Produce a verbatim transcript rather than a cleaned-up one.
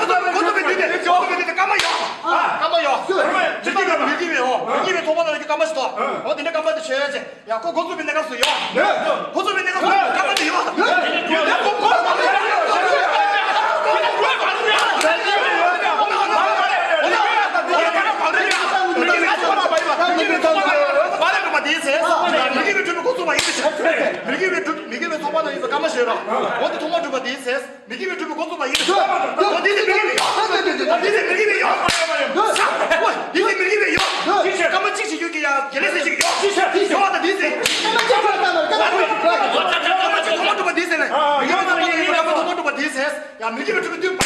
འགོ་ཚུགས་པའི་འགོ་ཚུགས་པའི་དུས་དེ། འགོ་ཚུགས་པའི་དུས་དེ་སྐར་མ་ཡོད། ཨ། སྐར་མ་ཡོད། མི་གི་མི་གི་མི་འོ། མི་གི་མི་ཚོགས་པ་ནང་གི་སྐར་མ་ཞིག་ཏོ། འོ་དེ་འདྲ་སྐར་མ་དེ་ཆོད་ཅེ། ཡ་ཁོ་འགོ་ཚུགས་པའི་གནས་སྐབས་སུ་ཡོད། འགོ་ཚུགས་པའི་གནས་སྐབས་སུ་སྐར་མ་དེ་ཡོད། མི་གི་མི་ཚོགས་པ་ནང་གི་འགོ་ཚུགས་པ་ཡིན་ཟེར། མི་གི་མི་གྲུབ་པའི་འགོ་ཚུགས་པ་ཡིན་ཟེར། མི་གི་མི་གྲུབ་མི་གི་མི་ཚོགས་པ་ནང་གི་སྐར་མ་ཞིག་ཡོད། འོ་དེ་ཐོག་མ་གྲུབ་པ་དེ་ཡིན་ཟེར། མི་གི་མི་གྲུབ་པའི་འགོ་ཚུགས་པ་ཡིན་ཟེར། འོ་དེ་དེ་མི་གི་མི་ཡོད། འོ་དེ་དེ་མི་གི་མི་ཡོད། འོ་དེ་དེ་མི་གི་མི་ཡོད། སྐར་མ་གཅིག་ཞིག་ཡོད་ཀྱི་ཡ་དགེ་ལེགས་ཟེར་ཞིག་ཡོད། ཡོད་པ་དང་དེ་ཟེར། སྐར་མ་གཅིག་ཐོག་མ་གྲུབ་པ་དེ་ཟེར་ནས། མི་གི་མི་ཚོགས་པ་ནང་གི་སྐར་མ་ཐོག་མ་གྲུབ་པ་དེ་ཟེར། ཡ་མི་གི་མི་གྲུབ་པའི་དུས།